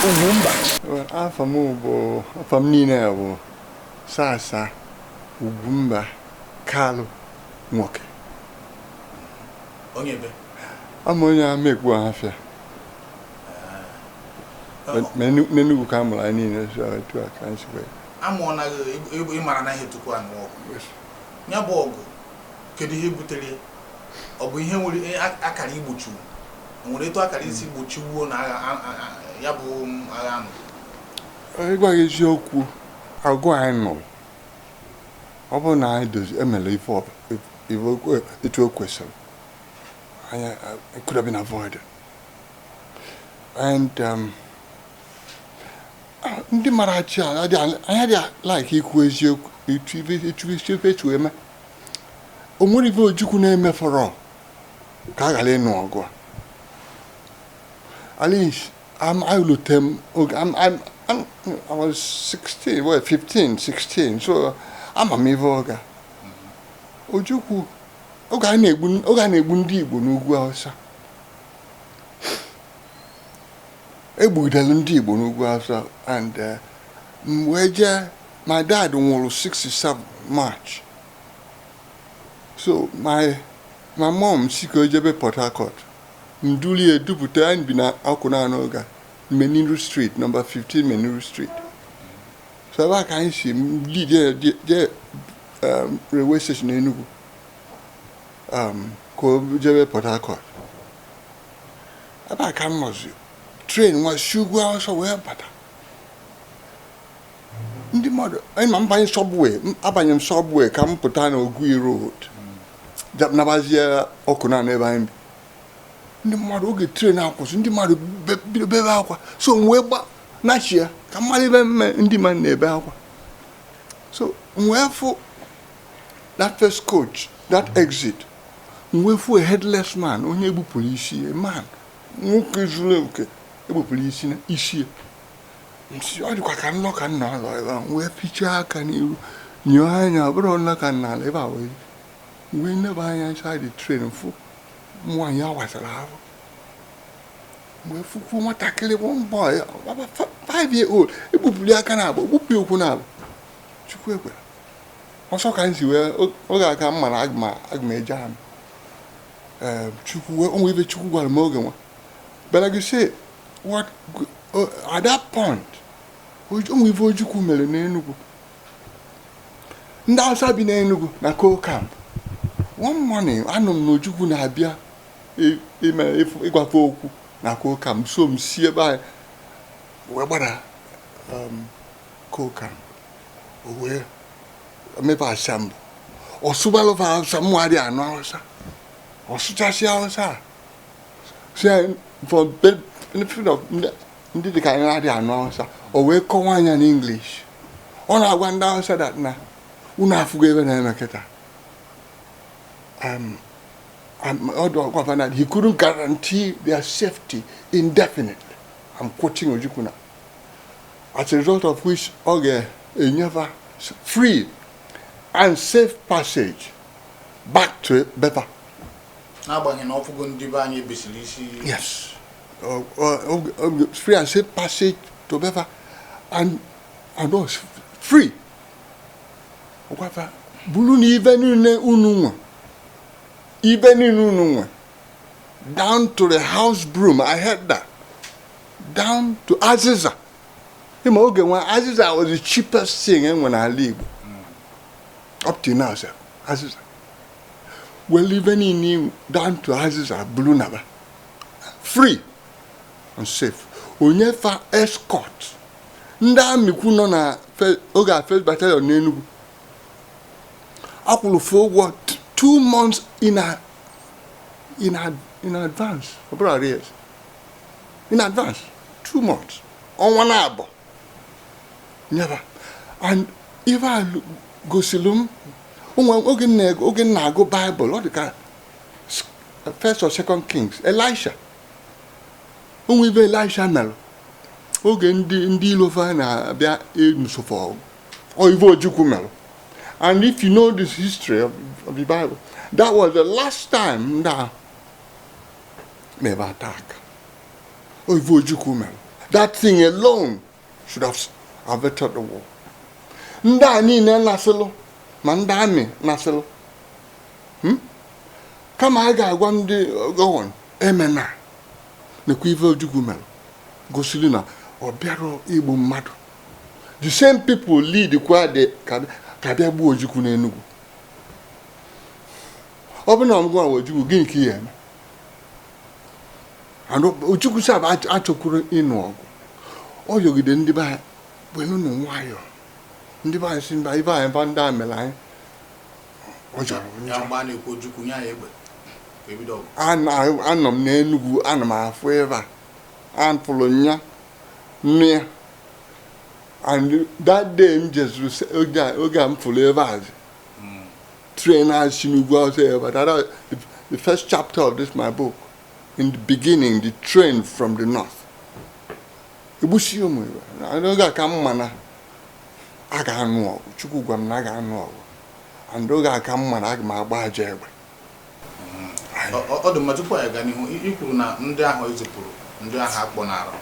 Ugwumba. Afa m bụ, afa m niile bụ Sasa Ugwumba Kalụ Nwoke. Onye ebe? Ama onye Amaekpu Ahafịa. Ma n'Enugwu ka a mụrụ anyị niile, so etu a ka anyị si wee. Amụọ na ịmara na ihe tupu anụ ọgụ. Ya bụ ọgụ, kedu ihe butere ya? Ọ bụ ihe nwere akara igbochiwu? Nwere etu akara isi gbochiwuo na agha ya bụ agha anụ? Ịgwa gị eziokwu, agụ anyị nụrụ, ọ bụrụ na anyị dozi emere ife etu o kwesịrị, anyị it could have been avoided. And ndị mara achị anyị adịghị like ikwu eziokwu etu ife etu eme. O nwere ife Ojukwu na-emefọrọ ka a ghara ịnụ ọgụ a. At least I looked I was 16, well, 15, 16, so ama m ife ọga. Ojukwu, oge a na-egbu ndị Igbo n'ugwu Hausa. Egbugidere ndị Igbo n'ugwu Hausa, and wee jee, my dad nwụrụ 67 March. So my mom si ka o jebe Port Harcourt. Ndulie dupụta anyị bi na akwụna n'oge Meniru Street, number 15 Meniru Street. So ebe a ka anyị si jee railway station Enugu, ka o jebe Port Harcourt. Ebe a ka m nọzi, train nwa si ugwu Awụsa wee bata. Ndị mmadụ, anyị ma mbanye subway, abanye m subway ka m pụta na Ogui Road, nabazie ọkụ na ebe anyị bi. Ndị mmadụ oge tren akwụsị, ndị mmadụ bido bebe akwa. So m wee gba nachi ya ka mmadụ ebe mme ndị mmadụ na-ebe akwa. So m wee fụ that first coach, that exit, m wee fụ a headless man, onye egbupụrụ isi, a man, nwoke zuru oke egbupụrụ isi isi. Ọ dịkwa ka nnọọ ka nna alọ ebe ahụ, wee fichaa aka n'iru, nyoo anya, ọ bụrụ nnọọ ka nna alọ ebe a wee wee neba anya inside the train, fụ nwaanyị awasara ahụ, wee fụkwuo nwatakịrị, one boy, about 5-year-old, egbupụrụ aka na abụ, gbupụ okwu na abụ. Chukwu ekwere ọsọ ka m si wee oge aka m mara aga m eje amị. Chukwu onwe ife Chukwu gwara m oge nwa. But like you say, what at that point, onwe ife Ojukwu mere n'Enugu. Ndị Hausa bi n'Enugu na coal camp. One morning, anụ m na Ojukwu na-abịa ịgwafe okwu na coal camp. So m si ebe anyị wee gbara coal camp. O wee mepe assemble. Ọ sụbalụfa Hausa, mụ adịghị anụ Hausa. Ọ sụchasị Hausa a. Si for benefit of ndị dịka anyị na-adịghị anụ Hausa, o wee kọwaa anya n'English. Ọ na-agwa ndị Hausa that na unu afụgo ebe na-eme kịta. He couldn't guarantee their safety indefinitely. I'm quoting Ojukwu now. As a result of which, ọ ga-enyefa free and safe passage back to Befa. N'agbanyeghị na ọfụgo ndị be anyị ebesiri isi. Yes. Free and safe passage to Befa, and was free. Ọgwafa buru na ibe niile unu nwe, ibe niile unu nwe, down to the house broom, I heard that, down to Aziza. Ịma oge nwa Aziza was the cheapest thing enwe n'ala Igbo. Up till now, sir, Aziza. Well, ibe niile down to Aziza buru naba. Free and safe. Onye fa escort. Ndị amịkwu nọ na oge a first battalion n'Enugu. Akwụrụ fụ ụgwọ 2 months in advance. Ọ bụrụ arrears. In advance. 2 months. Ọnwa na abụọ. Never. And ife a gosiri m oge m na-agụ Bible, ọ dị ka First or Second Kings, Elisha. Onwe ife Elisha mere oge ndị ilofa na-abịa enusofa ọgụ. Ọ ife Ojukwu mere. And if you know this history of the Bible, that was the last time ndị a mere attack. Ọ ife Ojukwu mere. That thing alone should have averted the war. Ndị a niile nasịlụ, ma ndị army nasịlụ. Kama a ga-agwa ndị Gowon emena, nekwa ife Ojukwu mere gosiri na ọ bịara igbu mmadụ. The same people lead kwa the ka bịa gbuo Ojukwu n'Enugu. Ọ bụ na ọmụgwọ Ojukwu, gịnị ka ihe eme? And Ojukwu sab achọkwuru ịnụ ọgụ. Ọ yọgide ndị be anyị, welụnụ nwayọọ. Ndị be anyị si mba, ibe anyị ba ndị a mere anyị, ọ jọrọ Ya njọ. mgbe a na-ekwu Ojukwu nye anyị egbe ka ebido ọgụ. Anọ m n'Enugwu, ana m afụ ebe a afụrụ nya nnu ya. And that day m jezuru oge a m fụrụ ebe a, train a si n'ugwu Awụsa ebe a. That the first chapter of this my book, "In the Beginning, the Train from the North." Egbusi ụmụ Igbo. Oge a ka m ma na a ga-anụ ọgụ. Chukwu gwa m na a ga-anụ ọgụ, and oge a ka m ma na aga m agba aja egbe. Ọ dị mma. Tupu anyị gaa n'ihu, i kwuru na ndị ahụ ezipụrụ, ndị ahụ akpọnara,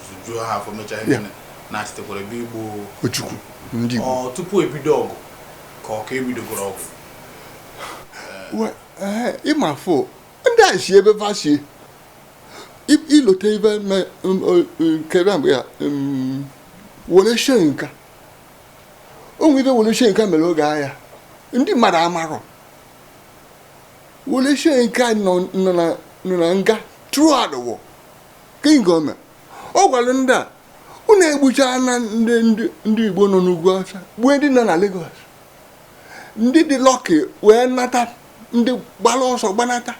zujuo ha afọ, mechaa ihe niile, na sitekwara ebe igbo Ojukwu, ndị Igbo. Ọ tupu ebido ọgụ ka ọ ka ebidogoro ọgụ? Ịma fo ndị a si ebe fa si ilote ibe nke ebe mgbe ya Wole Soyinka, onwe ibe Wole Soyinka mere oge agha, ndị mmadụ amarọ. Wole Soyinka nọ na nga throughout the war. Gịnị ka o mere? Ọ gwara ndị a, unu egbuchaa na ndị Igbo nọ n'ugwu Awụsa, gbuo ndị nọ na Lagos, ndị dị lucky wee nata, ndị gbara ọsọ gbanata,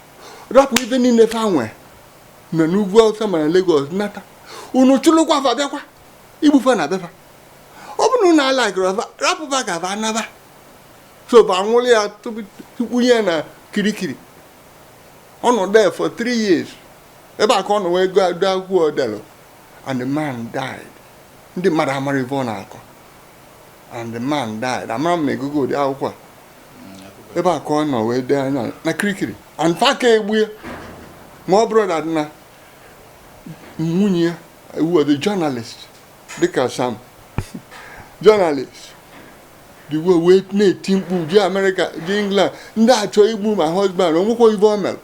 rapụ ife niile fa nwe nọ n'ugwu Awụsa ma na Lagos nata. Unu chụlụkwa fa, bịakwa igbufa na befa. Ọ bụrụ na unu alakịrị fa, rapụfa ka fa naba. So fa nwụrụ ya tupu ya na Kirikiri. Ọ nọ there for 3 years, ebe a ka ọ nọ wee gụọ dee akwụkwọ odelu. And the man died. Ndị mmadụ amara ife ọ na-akọ. And the man died. Amara m ma egogo ụdị akwụkwọ a. Ebe a ka ọ nọ wee dee anya na Kirikiri, and fa ka egbu ya ma ọ bụrụ that na nwunye ya who was a journalist, dịka Sam journalist, the way wee na-eti mkpu ji Amerịka, ji England, ndị achọ igbu ma husband onwekwa ife o mere.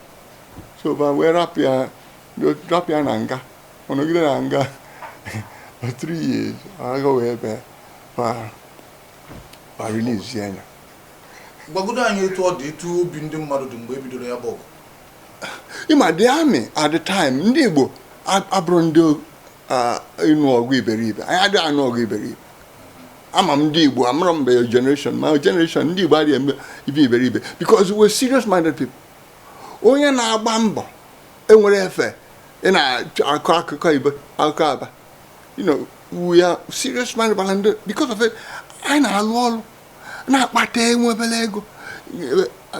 So ba wee rapụ ya na nga. Ọ nọgide na nga for 3 years. Agha wee bịa, fa release ya. Gwagodo anyị etu ọ dị, etu obi ndị mmadụ dị mgbe e bidoro ya bụ ọgụ. Ịma the army at the time, ndị Igbo abụrụ ndị ịnụ ọgụ iberibe. Anyị adịghị anụ ọgụ iberibe. Ama m ndị Igbo, amara m mgbe generation ma generation, ndị Igbo adịghị eme ibe iberibe because we're serious minded people. Onye na-agba mbọ enwere efe ị na-akọ akụkọ ibe akụkọ aba. We are serious minded, mana ndị because of it, anyị na-alụ ọrụ, na-akpata, enwebele ego,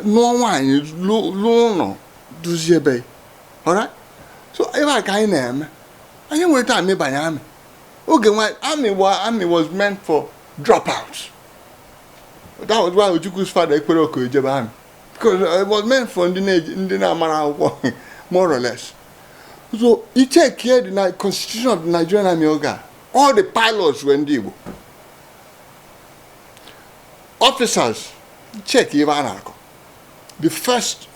nụọ nwaanyị, lụọ ụlọ, dozie ebe. Alright, so ebe a ka anyị na-eme. Anyị nwere time ịbanye army oge nwa army was meant for dropouts. That was why Ojukwu's father ekwere oku ejebe army, because it was meant for ndị na-amara akwụkwọ, more or less. So you check here the constitution of the Nigerian Army oge a, all the pilots were ndị Igbo. Officers, check ebe a na-akọ, the first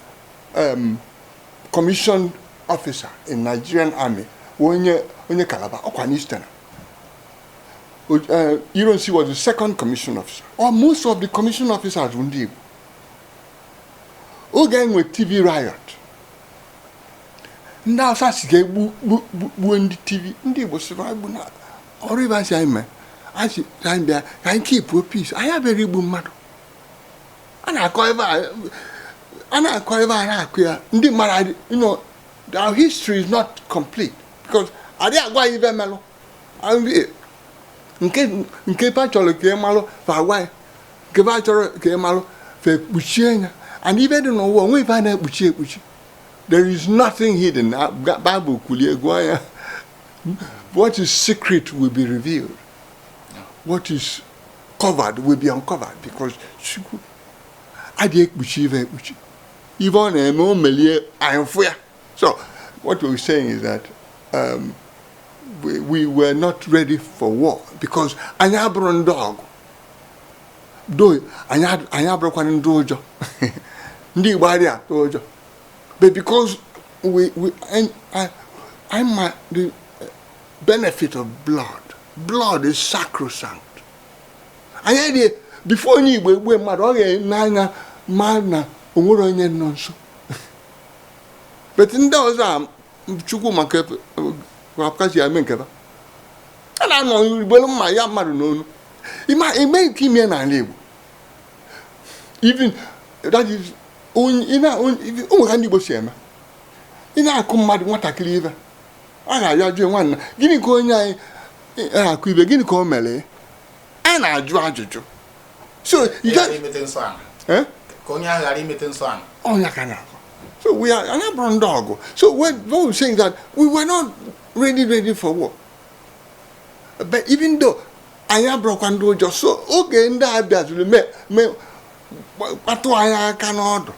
commissioned officer in Nigerian Army wụ onye Calabar, ọkwa n'Eastern. Ironsi was the second commissioned officer. Or most of the commissioned officers wụ ndị Igbo. Oge enwe Tiv riot, ndị Hausa si ga-egbu gbuo ndị Tiv, ndị Igbo sị egbu na ọrụ ibe asị anyị mee, anyị sị anyị bịa ka anyị keep peace. Anyị abịara igbu mmadụ. A na-akọ ebe a, a na-akọ ebe a na-akụ ya, ndị mmadụ our history is not complete because adịghị agwa anyị ibe melụ. Nke fa chọrọ ka ị malụ, fa agwa ya. Nke fa chọrọ ka ị malụ, fa ekpuchie ya. And ibe dị n'ụwa, onwe ife a na-ekpuchi ekpuchi. There is nothing hidden. Bible kwulie, gụọ ya. What is secret will be revealed, what is covered will be uncovered, because Chukwu adịghị ekpuchi ife ekpuchi. Ife ọ na-eme, o melie, anyị fụ ya. So what we're saying is that We were not ready for war because anyị abụrụ ndị ọgụ do, anyị abụrụkwana ndị ụjọ. Ndị Igbo adịghị atụ ụjọ, but because we and I ma the benefit of blood. Blood is sacrosanct. Anyị adịghị, before onye Igbo egbue mmadụ, ọ ga-ene anya ma na o nwere onye nọ nso. But ndị ọzọ a, Chukwu maka aka si eme nke ha, a na-anọ igbelu mma ya mmadụ n'onu. Ime eme nke ime n'ala Igbo, even that is onye ị na o nwere ka ndị Igbo si eme. Ị na-akụ mmadụ nwatakịrị ibe, a ga-ajụ ajụ, "Nwanna, gịnị ka onye anyị na-akụ ibe? Gịnị ka o mere?" A na-ajụ ajụjụ. So you ghara just imete nsọ ala. Eh? Ka onye ahụ ghara imete nsọ ala. Ọnya ka na-akọ. So we are, anyị abụrụ ndị ọgụ. So what we're saying that we were not really ready for war, but even though anyị abụrụkwa ndị ụjọ, so oge ndị a bịazuru mee kpatụ anyị aka n'ọdụ.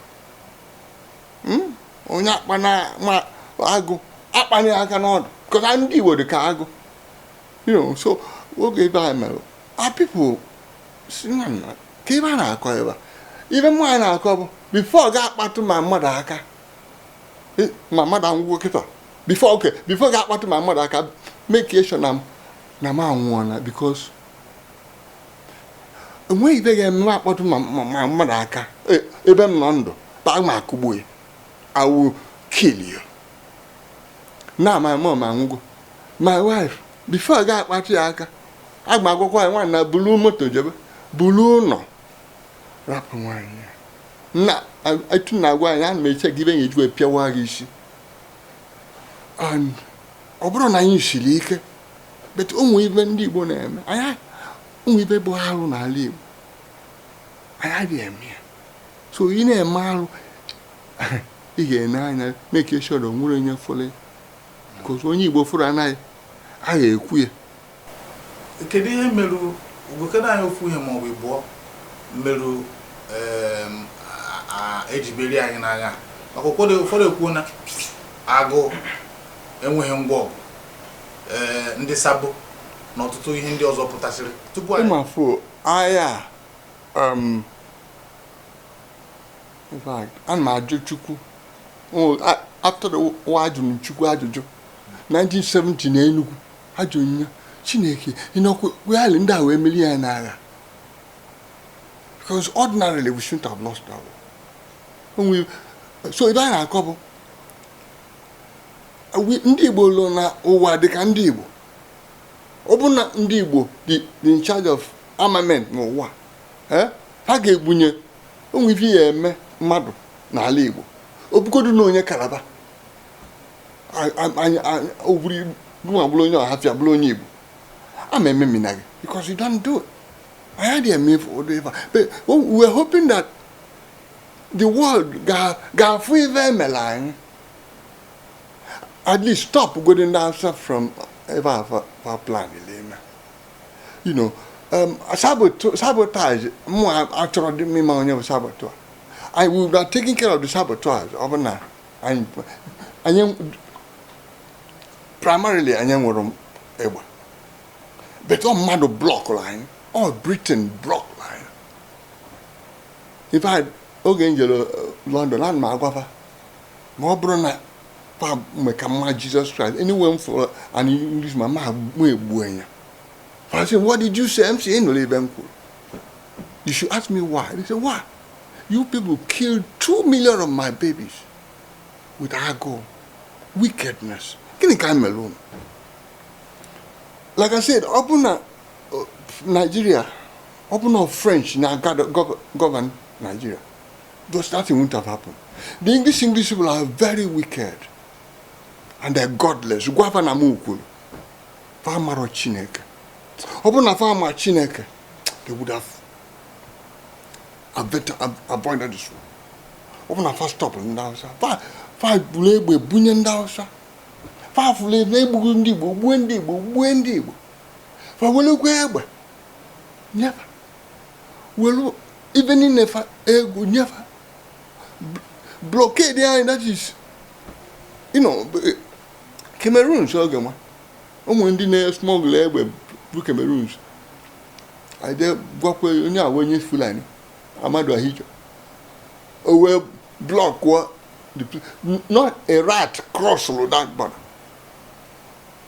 Onye akpana ma agụ akpana ya aka n'ọdụ, because ndị Igbo dị ka agụ. So oge ebe a mere, our people si na nna ka ebe a na-akọ ebe a, ibe mmụ anyị na-akọ bụ before ga-akpatụ ma mmadụ aka. Ma mmadụ anwụgo kịta, before, okay, before ga-akpatụ ma mmadụ aka, make sure na m anwụọla, because enweghị ibe ga-eme m akpatụ ma mmadụ aka. Ebe m nọ ndụ ba ma akụgbuo ya. I will kill you. Now my mom anwụgo, my wife, before ga-akpatụ ya aka, aga m agwakwa ya, "Nwaanyị, na bulu moto jebe, bulu ụlọ, rapụ nwaanyị ya." Nna etu na-agwa anyị, ana m eche gị ibe ya eji wee pịawa gị isi. And ọ bụrụ na anyị siri ike, but ụmụ ibe ndị Igbo na-eme anyị, ụmụ ibe bụ arụ n'ala Igbo, anyị adịghị eme ya. So ị na-eme arụ, ị ga-ene anya, make sure na o nwere onye fụrụ ya, because onye Igbo fụrụ anaghị a ga-ekwu ya. Kedu ihe merụ ugokene anyị, ofu ihe maọbụ ịbụọ merụ ejiberi anyị n'agha? Maka ụfọdụ ekwuo na agụ enweghị ngwa ọgụ, ee, ndị sabo na ọtụtụ ihe ndị ọzọ pụtasịrị tupu anyị Ịmafụ agha a, in fact, ana m ajụ Chukwu. Oh, after the war, ajụrụ m Chukwu ajụjụ 1970 na Enugu. Ajụrụ ya, "Chineke, ịnọkwa weghalị ndị a wee merie ya n'agha?" Because ordinarily we shouldn't have lost that war. Onwe so ebe a na-akọ bụ ndị Igbo lụ na ụwa dịka ndị Igbo. Ọ bụ na ndị Igbo dị in charge of armament n'ụwa, eh? Ha ga-egbunye onwe ife ya eme mmadụ n'ala Igbo, obugodu na onye Kalaba oburu gụnwa bụrụ onye Ọhafịa, bụrụ onye Igbo, ama ememina gị because you don't do it. Anyị adịghị eme ife ụdị ife a. But we are hoping that the world ga-afụ ife emere anyị, at least stop going ndị from ebe a fa plan ime sabotage. Mụ achọrọ dị mma onye bụ saboteur. I will have taken care of the saboteurs. Ọ bụ na anyị primarily anyị nwere egbe, but ọ mmadụ blockụrụ anyị, ọ Britain blockụrụ anyị. In fact, oge m jere London, ana m agwafa ma ọ bụrụ na fa mgbe ka mma Jesus Christ, anywhere m fụrụ an Englishman, ma mụ egbuo ya. I said, "What did you say?" M sị, "Ịnụrụ ebe m kwuru. You should ask me why." They said, "Why?" "You people killed 2 million of my babies with agụụ, wickedness. Gịnị ka mere unu?" Like I said, ọ bụ na Nigeria, ọ bụ na French na govern Nigeria, those nothing wouldn't have happened. The English people are very wicked and they're godless. Gwa na m kwuru, fa marọ Chineke. Ọ bụ na fa ama Chineke, they would have avoided this one. Ọ bụ na fa stop ndị Hausa, fa buru egbe bunye ndị Hausa, fa fụrụ ebe egbughị ndị Igbo, gbue ndị Igbo, gbue ndị Igbo, fa welekwa egbe nyefa, welu ibe niile fa, ego nyefa, blockade anyị. That is, Cameroon so oge nwa Ụmụ ndị na-smuggle egbe bụ Cameroons. Aje gwakwa onye a onye Fulani, Amadu Ahijo. O wee blockụọ the not a rat crossed that border.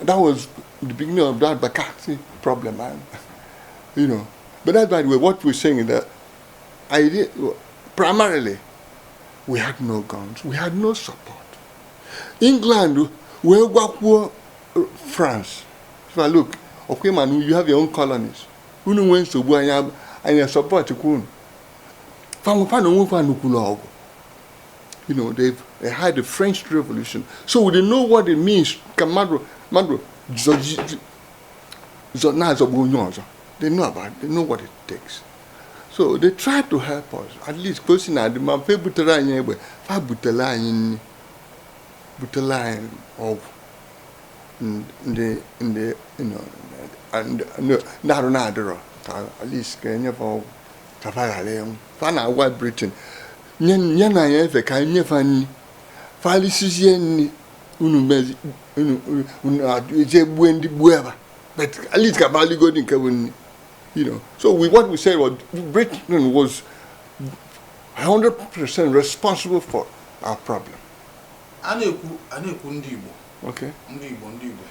That was the beginning of that Bakassi problem, man. But that's, by the way, what we're saying is that idea, primarily, we had no guns, we had no support. England wee gwakwuo France, "Fa, look, ọkwa ma you have your own colonies. Unu nwee nsogbu, anyị anyị support kwa unu." Fa na onwe fa nukwuru ọgụ. They had the French Revolution. So we know what it means ka mmadụ na-azọgbu onye ọzọ. They know what it takes. So they tried to help us. At least ka o si na adị ma fa butere anyị egbe, fa butere anyị nri, butere anyị ọgwụ. Ndị ndị arụ na-adịrọ ka at least ka enyefe ọgwụ ka fa ghara ịnwụ. Fa na-agwa Britain nye na anyị efe ka anyị nyefe nri, fa lisizie nri, unu mezi unu eje gbue ndị gbuo ebe, but at least ka fa ligodi nke bụ nri. So what we said was Britain was 100% responsible for our problem. A na-ekwu ndị Igbo. Ndị Igbo, ndị Igbo.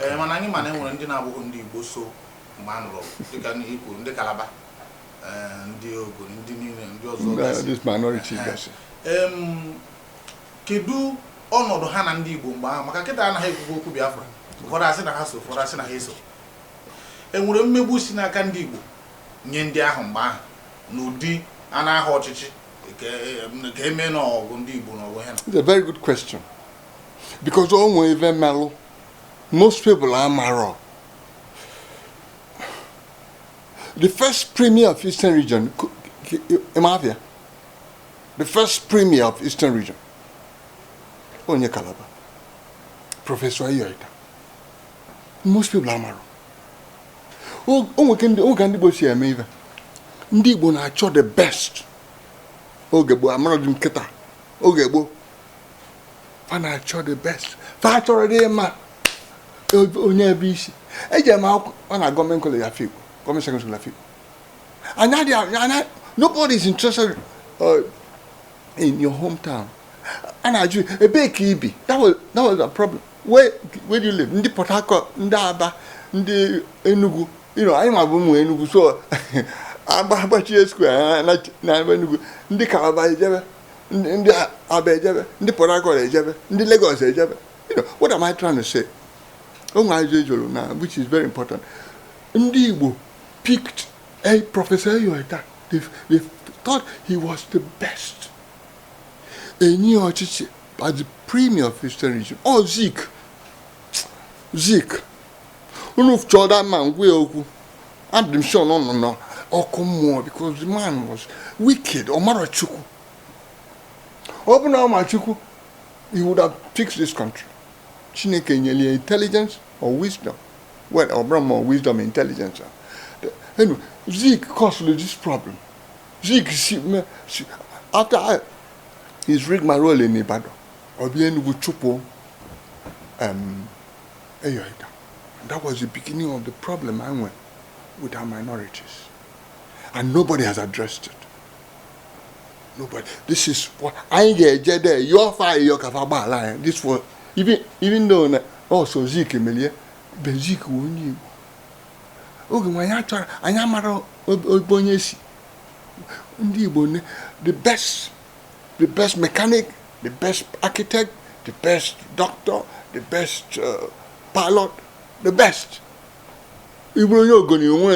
Ee, mana anyị ma na e nwere ndị na-abụghị ndị Igbo so mgbe a nụrụ ọgụ, dịka i kwuru, ndị Kalaba, ee, ndị Ogoni, ndị niile ndị ọzọ gasị. This minority gasị. Kedu ọnọdụ ha na ndị Igbo mgbe ahụ? Maka kịta anaghị ekwukwu okwu Biafra, ụfọdụ asị na ha so, ụfọdụ asị na ha eso. E nwere mmegbu si n'aka ndị Igbo nye ndị ahụ mgbe ahụ n'ụdị a na-aha ọchịchị ka eme n'ọgụ ndị Igbo na ọgụ ha na It's a very good question. Because o nwere ife melụ most people amarọ. The first premier of Eastern Region, Imavia, the first premier of Eastern Region, onye Calabar, Professor Eyo Ita. Most people amarọ. O nwere ka ndị Igbo si eme ife. Ndị Igbo na-achọ the best. Oge gboo, amarọ dị m kịta. Oge gboo, fa na-achọ the best. Fa chọrọ dị mma onye ebe isi. Eji m akwụkwọ na Government College Afikpo, Government Secondary School Afikpo. And nobody is interested in your hometown. A na-ajụ ebee ka i bi. That was a problem. Where do you live? Ndị Port Harcourt, ndị Aba, ndị Enugu. Anyị ma bụ ụmụ Enugu, so agba agbachie square na Enugu. Ndị Calabar ejebe, ndị Aba ejebe, ndị Port Harcourt ejebe, ndị Lagos ejebe. What am I trying to say? O nwere ajụjụ ejụrụ na which is very important. Ndị Igbo picked a Professor Eyo Ita. They thought he was the best. Enyi ọchịchị as the premier of Eastern Region. Oh, Zik. Zik. Unu chọọ that man, gwa ya okwu. Adị m sure na ọ nọ n'ọkụ mmụọ because the man was wicked. Ọ mara Chukwu. Ọ bụ na ọ ma Chukwu, he would have fixed this country. Chineke nyere ya intelligence or wisdom. Well, ọ bụrụ ma wisdom, intelligence. Anyway, Zik caused this problem. Zik si, after his rigmarole in Ibadan, ọ bịa Enugu chụpụ Eyo Ita. That was the beginning of the problem I went with our minorities. And nobody has addressed it. Nobody. This is what anyị ga-eje there yọọ fa ayịyọ ka fa gbaala anyị. This was even though na also Zik emelie, but Zik wụ onye Igbo. Oge nwe anyị achọrọ anyị amara ebe onye si. Ndị Igbo the best mechanic, the best architect, the best doctor, the best pilot, the best. Ị bụrụ onye Ogoni onwe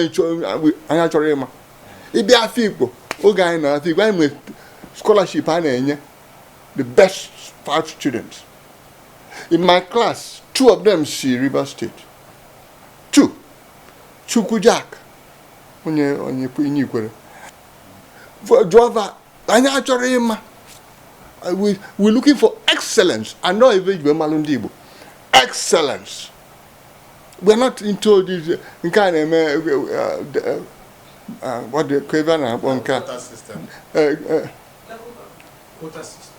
anyị achọrọ ịma. Ịbịa Afikpo, oge anyị na Afikpo, anyị nwere scholarship a na-enye the best five students. In my class, two of them si Rivers State. Two. Chukwu Jack, onye onye Ikwere. Jụọva, anyị achọrọ ịma. We looking for excellence. And not even igwe mmalụ ndị Igbo. Excellence. We're not into this nke a na-eme what the ka ebe a na-akpọ nke a. Quota system. Eh, Quota system.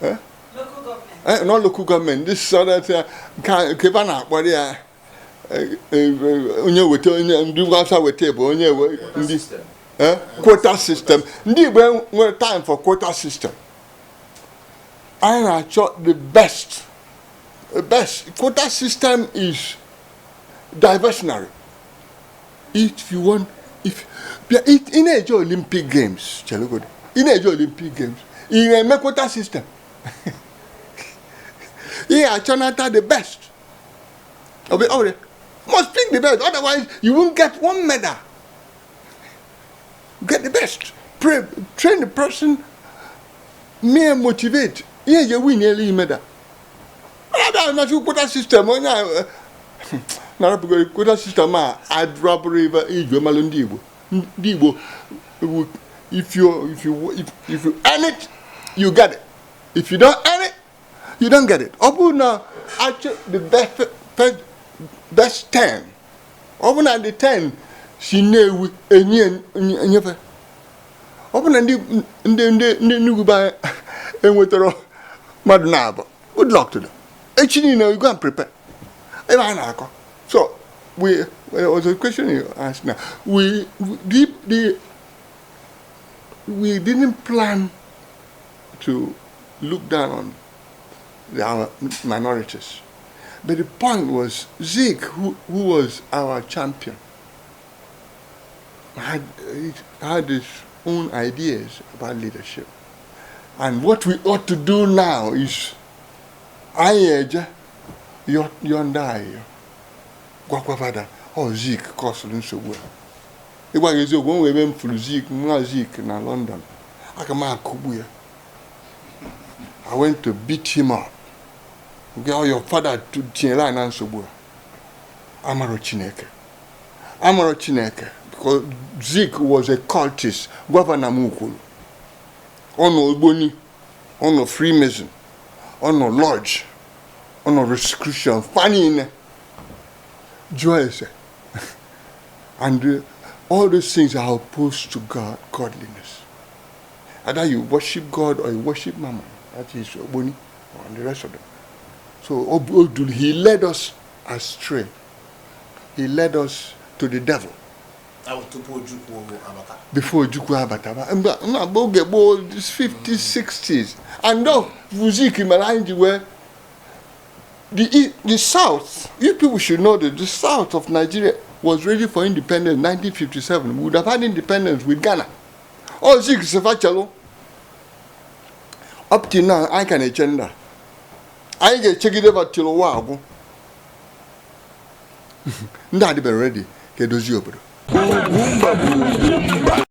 Eh? Local government. Nọ local government, this other thing, nke ebe a na-akpọrọ ya, onye weta, onye ndị ugwu Awụsa weta bụ onye ndị quota system. Ndị Igbo nwere time for quota system. Anyị na-achọ the best, the best. Quota system is diversionary. If you want, if bịa, ị na-eje Olympic Games, chelegodi, ị na-eje Olympic Games, ị na-eme quota system? Ị ga-achọnata the best. Ọ bụ must pick the best, otherwise you won't get one medal. Get the best. Pray, train the person, mee motivate ihe eji win elu medal. Ọ na quota system, onye a narapụgoro quota system a adụrabụrụ ibe iji malụ ndị Igbo. Ndị Igbo, if you earn it, you get it. If you don't earn it, you don't get it. Ọ bụrụ na achọ the best 10, ọ bụ na the 10 si Nnewi, enye enyefe. Ọ bụ na ndị Enugu be anyị enwetara mmadụ na-abụ, good luck to them. Echi niile, you go and prepare. Ebe a na-akọ, so we, well, was a question you asked now. We didn't plan to look down on our minorities, but the point was Zik, who was our champion, had his own ideas about leadership. And what we ought to do now is anyị eje yọọ ndị anyị gwakwa fada ọ Zik kọsụrụ nsogbu a. Ịgwa gị eziokwu, o nwere ebe m furu Zik, nwa Zik na London, aka m akụgbu ya. I went to beat him up. Gị, your father tinyere anyị na nsogbu a. Amarọ Chineke, amarọ Chineke, because Zik was a cultist. Gọvanọ m kwuru ọ nọ Ogboni, ọ nọ Freemason, ọ nọ lodge, ọ nọ Rosicrucian, fa niile jụọ ese. And all those things are opposed to God, godliness. Either you worship God or you worship Mammon. That is Ogboni and the rest of them. So Odul, he led us astray. He led us to the devil. Ahụ tupu Ojukwu abata. Before Ojukwu abataba. Mgbe na oge gboo, 50s, 60s. And no, Zik mere anyị ji wee the South, you people should know that the South of Nigeria was ready for independence in 1957. We would have had independence with Ghana. Oh, Zik sefachalo. Up till now, anyị ka na-eche nda. Anyị ga-echegide ba till ụwa agwụ. Ndị adịbere ready ka edozi obodo. Ugwumba bụ Ugwumba.